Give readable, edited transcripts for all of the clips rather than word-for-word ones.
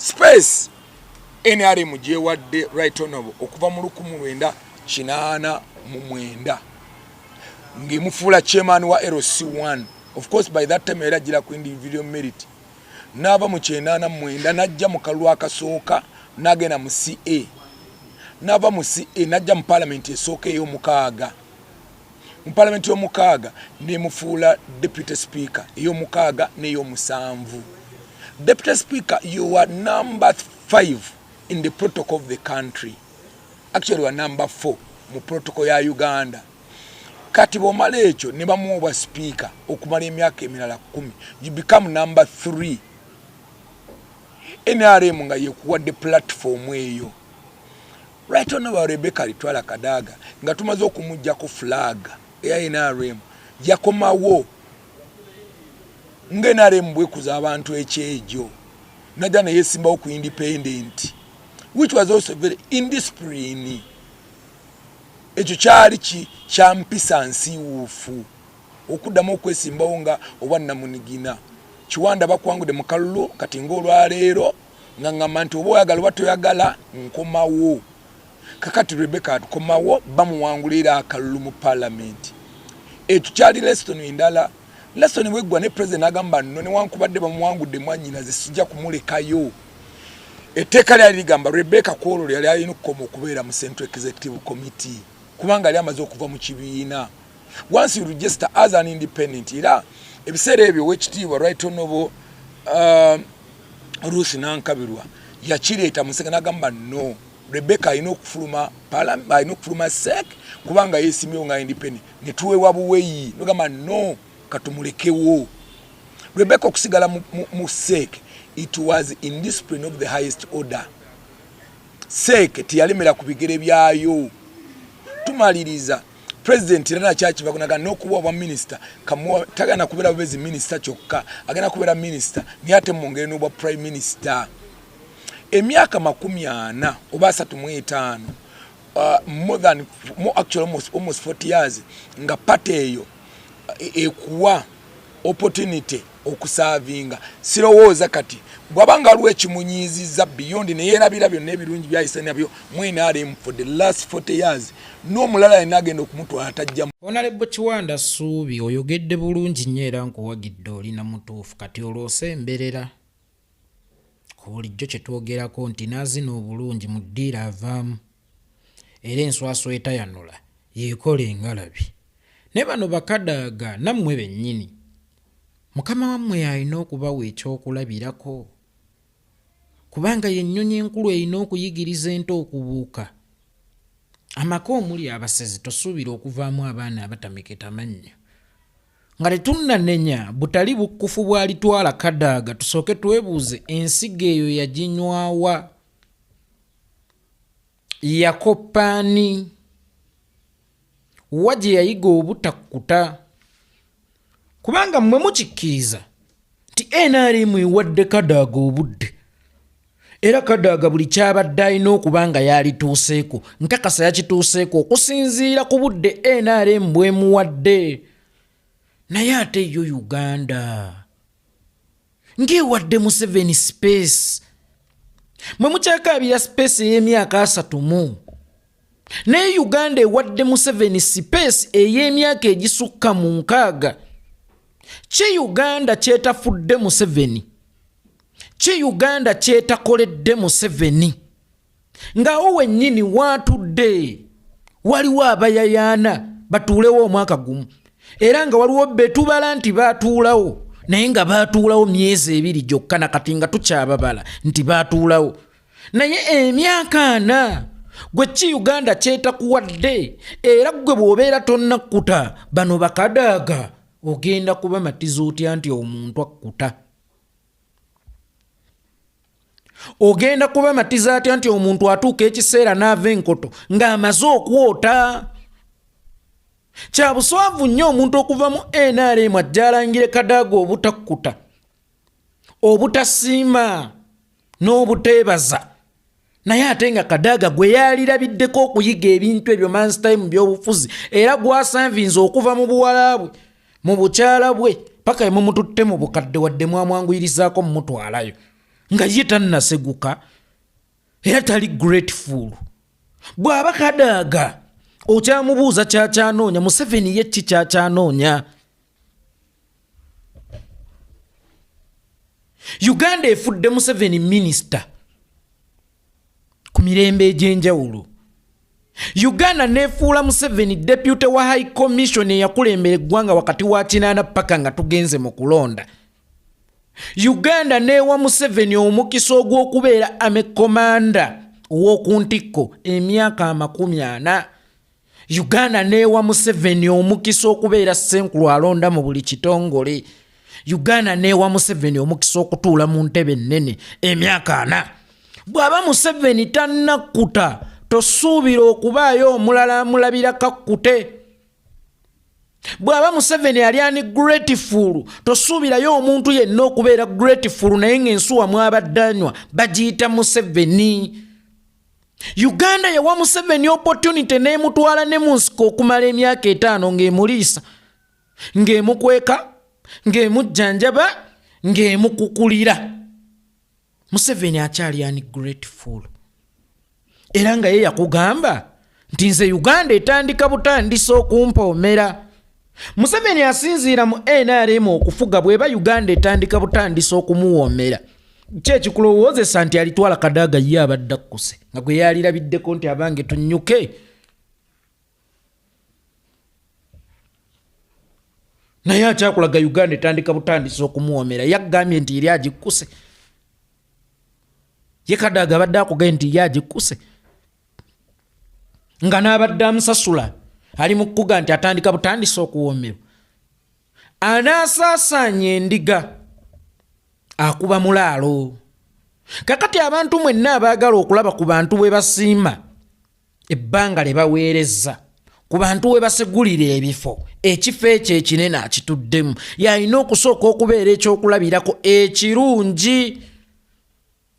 Space NRM gyewadde Right Honorable okuva mu 1989 ng'emufuula chairman wa LC1. Of course, by that time era agira ku individual merit. N'ava mu 89 n'ajja mu kalulu akasooka, n'agenda mu CA, n'ava mu CA n'ajja mu parliament esooka ey'omukaaga. Mu parliament y'omukaaga nemufuula deputy speaker, ey'omukaaga n'ey'omusanvu deputy speaker. You are number 5 in the protocol of the country. Actually, you are number 4 mu protocol ya Uganda. Kati bwomala ekyo ne bamuwa obwa speaker okumala emyaka emirala 10, you become number 3. NRM nga yekuwadde platform eyo. Right Honorable Rebecca Alitwala Kadaga, nga tumaze okumugjako flag eya NRM, yakomawo nga NRM bwekuza abantu ekyejo, najja neyesimbawo ku independent, which was also very indiscipline. Ekyo kyali kyampisa nsiiwuufu okuddamu okwesimbawo nga oba namunigina Kiwanda bakwangudde mu kalulu. Kati ngaolwaleero nga ŋŋamba nti oba oyagala oba toyagala, nkomawo. Kakati Rebecca atukomawo, bamuwangula era akalulu mu palamenti. Ekyo kyali lesson endala. Lesson bweggwa ne president agamba, "Nno newankubadde bamuwangudde, mwanyinaze sijja kumulekayo." Etteeka lyali ligamba Rebecca kwolwo yali alina okukoma okubeera mu Central Executive Committee, kubanga yali amaze okuva mu kibiina. Once you register as an independent, era ebiseera ebyo owekitiibwa Right Honorable Ruth Nankabirwa yakireeta museka, nagamba, "No, Rebecca alina okufuluma, alina okufuluma CEC kubanga yesimbyewo nga independent." Netuwewa buweyi, nogamba, "No, katumulekewo." Rebecca okusigala mu CEC, it was indiscipline of the highest order. CEC teyalemera ku bigere byayo. Tumaliriza, president era nakyakivakunaga n'okuba obwa minisita, tagenda kubeera bubezi minisita kyokka, agenda kubeera minisita naye ate mwongere n'obwa prime minister. Emyaka 40 oba 35, more than more, actually almost 40 years nga party eyo ekuwa opportunity okuservinga. Sirowooza kati bw'abanga waliwo ekimunyiizizza beyond neyerabira byonna ebirungi byayise nabyo mu NRM for the last 40 years, n'omulala yenna agenda okumutwala tajja. Honorable Kiwanda Ssuubi, oyogedde bulungi nnyo era nkuwagidde, olina mutuufu. Kati olwo osemberera ku bulijjo kye twogerako nti n'azina obulungi mu ddiiro avaamu, era enswaswa etayanula yeekola engalabi. Ne bano bakadaaga nammwe bennyini, mukama wammwe alina okubawa ekyokulabirako, kubanga yennyonyi enkulu erina okuyigiriza ento okubuuka. Amaka omuli abasezi tosuubira okuvaamu abaana abatameketa mannyo. Nga tetunnanenya butali bukkufu bw'Alitwala Kadaaga, tusooke twebuuze ensigo eyo yaginywawa, yakoppaani wa gye yayiga obutakkuta? Kubanga mmwe mukikkiriza nti NRM ewadde Kadaaga obudde, era Kadaaga buli kyabadde alina okuba nga yalituuseeko, nkakasa yakituuseeko okusinziira ku budde NRM bwemuwadde. Naye ate yo Uganda ng'ewadde Museveni space. Mwe mukyakaabira space ey'emyaka 30 mu, naye Uganda ewadde Museveni space ey'emyaka egisukka mu 60. Ki Uganda kyetafudde Museveni? Ki Uganda kyetakoledde Museveni? Ng'awo wennyini waatudde waliwo abayayaana batuulewo omwaka gumu, era nga waliwo betubala nti baatuulawo, naye nga baatuulawo myezi 2 gyokka, nakati nga tukyababala nti baatuulawo. Naye emyaka 40, gwe ki Uganda kyetakuwadde? Era gwe bw'obeera tonnakkuta, bano bakadaaga ogenda kubamatiza otya nti omuntu akkuta? Ogenda kubamatiza atya nti omuntu atuuka ekiseera n'ava enkoto ng'amaze okwota? Kya buswavu nnyo omuntu okuva mu NRM ajja alangire Kadaaga obutakkuta, obutasiima n'obuteebaza, naye ate nga Kadaaga gwe yalirabiddeko okuyiga ebintu ebyo manstime by'obufuzi, era gwasanvinze okuva mu buwala bwe, mu bukyala bwe, paka emumututte mu bukadde, wadde mwamwanguyirizaako mumutwalayo. Nga ye tannaseguka era tali grateful. Bw'aba Kadaaga okyamubuuza kyakyanoonya, Museveni ye ki kyakyanoonya? Uganda efudde Museveni minisita ku mirembe egy'enjawulo. Uganda neefuula Museveni deputy wa high commission eyakulembera eggwanga wakati wa 80 paka nga tugenze mu kulonda. Uganda neewa Museveni omukisa ogw'okubeera army commander ow'oku ntikko emyaka 40. Uganda neewa Museveni omukisa okubeera ssenkulu alonda mu buli kitongole. Uganda neewa Museveni omukisa okutuula mu ntebe ennene emyaka 40. Bw'aba Museveni tannakkuta, tosuubira okubaayo omulala amulabira kakkute. Bw'aba Museveni ali ani grateful, tosuubirayo omuntu yenna okubeera grateful naye ng'ensuwa mwabadde anywa bagiyita Museveni. Uganda yawa Museveni opportunity n'emutwala ne mu nsiko okumala emyaka 5 ng'emuliisa, ng'emukweka, ng'emujjanjaba, ng'emukukulira. Museveni akyali ani grateful, era nga ye yakugamba nti nze Uganda etandika butandisa okumpoomera. Museveni asinziira mu NRM okufuga bw'eba Uganda etandika butandisa okumuwoomera. Ki ekikulowoozesa nti alitwala Kadaaga ye abadde akkuse nga gwe yalirabiddeko nti abange tunnyuke? Naye akyakulaga Uganda etandika butandisa okumuwoomera. Yagambye nti eri agikkuse. Ye Kadaaga abadde akugambye nti ye agikkuse, nga n'abadde amusasula ali mu kkuga nti atandika butandisa okuwoomerwa. Anaasaasaanya endiga akuba mulaalo. Kakati abantu mwenna abaagala okulaba ku bantu bwe basiima ebbanga lye baweereza, ku bantu we basegulira ebifo, ekifo ekyo ekinene akituddemu yalina okusooka okubeera ekyokulabirako ekirungi.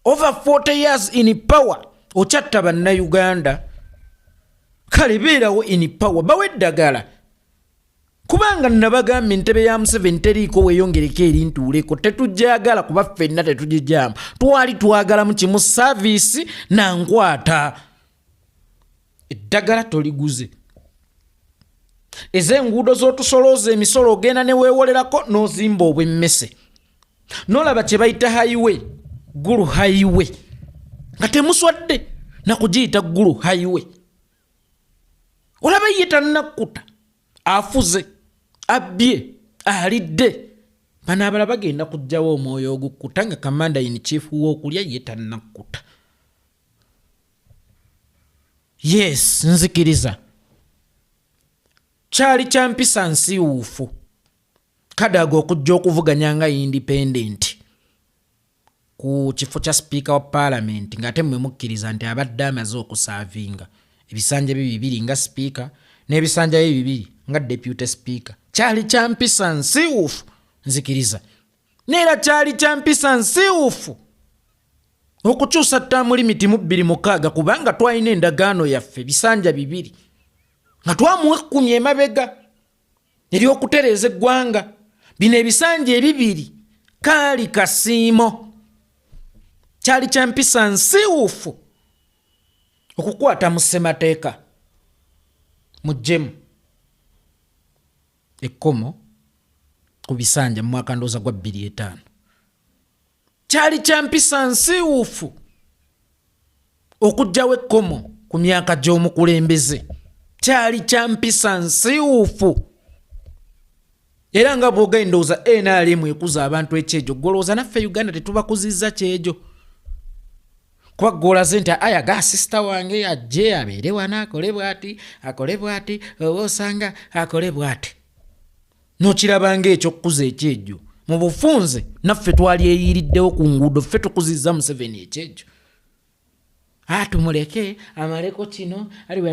Over 40 years in power okyatta bannayuganda. Kale beerawo in power, bawe eddagala, kubanga nabagamba entebe ya Museveni teriiko weeyongereko eri ntuuleko, tetujagala kuba ffenna tetugijaamu. Twali twagalamu kimu, service nankwata. Eddagala toliguze, ez'enguudo z'otusolooza emisolo ogenda ne weewolerako n'ozimba obw'emmese, n'olaba kye bayita highway, Gulu highway, nga temuswadde nakugiyita Gulu highway. Olaba ye tannakkuta, afuze, abbye, alidde. Bano abala bagenda kuggyawo omwoyo ogukkuta nga commander in chief w'okulya ye tannakkuta. Yes, nzikiriza kyali kya mpisa nsiiwuufu Kadaaga okujja okuvuganya nga independent ku kifo kya sipiika wa paalamenti, ng'ate mmwe mukkiriza nti abadde amaze okusaavinga ebisanja bye bibiri nga sipiika n'ebisanja bye bibiri nga deputy sipiika. Kyali kya mpisa nsiiwuufu, nzikiriza, neera kyali kya mpisa nsiiwuufu okukyusa term limit mu 2006, kubanga twalina endagaano yaffe bisanja bibiri nga twamuwa 10 emabega ery'okutereeza eggwanga. Bino ebisanja ebibiri kaali kasiimo. Kyali kya mpisa nsiiwuufu okukwata mu ssemateeka muggyemu ekkomo ku bisanja mu mwaka ndowooza gwa 2005. Kyali kya mpisa nsiiwuufu okuggyawo ekkomo ku myaka gy'omukulembeze. Kyali kya mpisa nsiiwuufu, era nga bw'oga ndowooza NRM ekuza abantu ekyejo, gw'olowooza naffe Uganda tetubakuzizza kyejo, kuba gw'olaze nti aya ga sisita wange ajje abeere wano akole bw'ati, akole bw'ati, oba osanga akole bw'ati, n'okiraba ng'ekyokukuza ekyejo. Mu bufunze naffe twalyeyiiriddewo ku nguudo, ffe tukuzizza Museveni ekyejo. Tumuleke amaleko kino ali bwe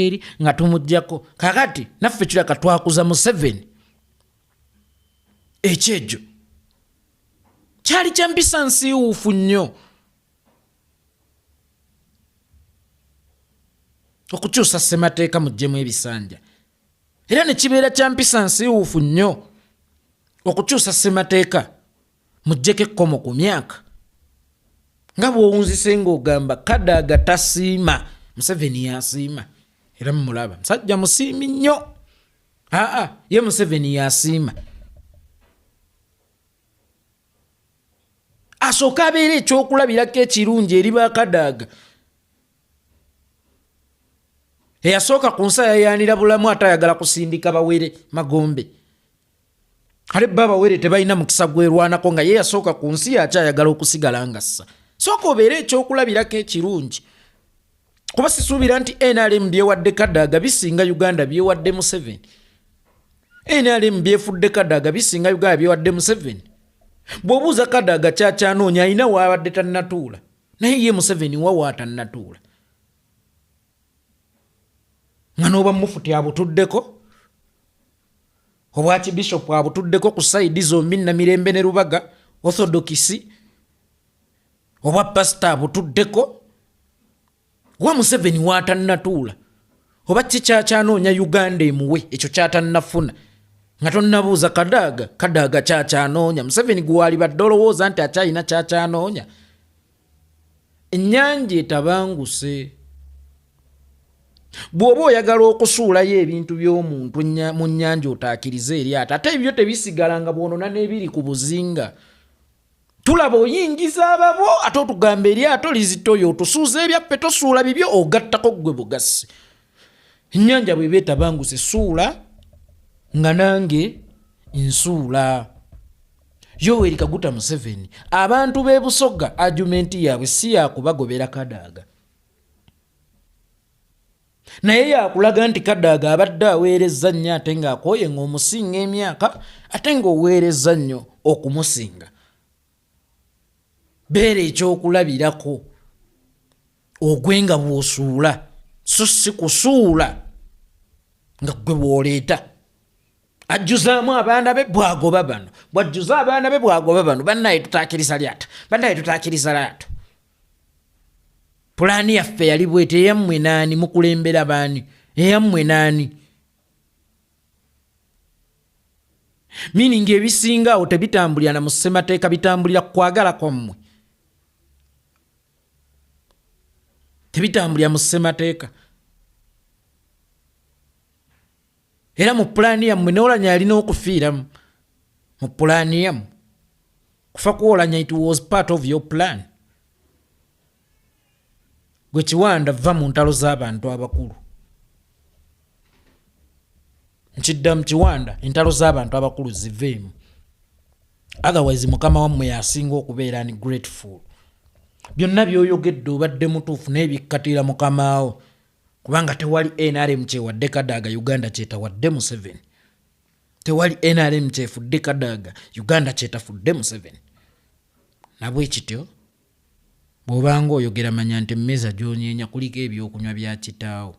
eri nga tumuggyako. Kakati naffe kiraka twakuza Museveni ekyejo. Kyali kya mpisa nsiiwuufu nnyo okukyusa ssemateeka muggyemu ebisanja, era ne kibeera kya mpisa nsiiwuufu nnyo okukyusa ssemateeka muggyeko ekkomo ku myaka. Nga bw'owunzise ng'ogamba Kadaga tasiima, Museveni yasiima. Era mumulaba musajja musiimi nnyo. Aa, ye Museveni yasiima. Asooka abeera ekyokulabirako ekirungi eri bakadaaga. Eyasooka ku nsi ayayaanira bulamu ate ayagala kusindika bawere magombe. Kale bba abawere tebalina mukisa gwerwanako nga ye yasooka ku nsi yakyayagala okusigala nga ssa. Sooka obeere ekyokulabirako ekirungi. Kuba sisuubira nti NRM byewadde Kadaga bisinga Uganda byewadde Museveni. NRM byefudde Kadaga bisinga Uganda byewadde Museveni. Bw'obuuza Kadaga kyakyanoonya alina waabadde tannatuula. Naye ye Museveni wa waatannatuula. Nga n'obwa mufuti abutuddeko, obwa kibishopu abutuddeko ku sayidi zombi Namirembe ne Lubaga, Orthodox, obwa pasita abutuddeko, wa Museveni waatannatuula. Oba ki kyakyanoonya Uganda emuwe ekyo kyatannafuna. Nga tonnabuuza Kadaga, Kadaga kyakyanoonya. Museveni gwe walibadde olowooza nti akyalina kyakyanoonya. Ennyanja etabanguse. Bw'oba oyagala okusuulayo ebintu by'omuntu mu nnyanja otaakirize eryato, ate ebyo tebisigala nga bw'onona n'ebiri ku buzinga. Tulaba oyingiza ababo ate otugamba eryato lizitoyo, otusuuza ebyaffe tosuula bibyo ogattako ggwe bugassi. Ennyanja bw'eba etabanguse suula nga nange nsuula. Yoweri Kaguta Museveni, abantu b'e Busoga argument yaabwe si ya kubagobera Kadaga. Naye yakulaga nti Kadaga abadde aweerezza nnyo ate ng'akooye ng'omusinga emyaka ate ng'oweerezza nnyo okumusinga. Beera ekyokulabirako ogwe nga bw'osuula so si kusuula nga ggwe bw'oleeta. Ajjuzaamu abaana be bw'agoba bano, bw'ajjuza abaana be bw'agoba bano, bannaye tutaakiriza lyato, bannaye tutaakiriza lyato. Pulaani yaffe yali bwete, eyammwe naani? Mukulembera baani? Eyammwe naani? Meaning ebisinga awo tebitambulira na mu ssemateeka, bitambulira kwagala kwammwe. Tebitambulira mu ssemateeka. Era mu pulaani yammwe n'Olanya yalina okufiiramu. Mu pulaani yammwe. Kufa kw'Olanya it was part of your plan. Gwe Kiwanda vva mu ntalo z'abantu abakulu. Nkiddamu Kiwanda, entalo z'abantu abakulu ziveemu. Otherwise mukama wammwe yasinga okubeera ungrateful. Byonna by'oyogedde obadde mutuufu naye bikkatira mukamaawo. Kubanga tewali NRM kyewadde Kadaga Uganda kyetawadde Museveni. Tewali NRM kyefudde Kadaga Uganda kyetafudde Museveni. Nabwe kityo bw'obanga oyogera manya nti emmeeza gy'onyeenya kuliko ebyokunywa bya kitaawo.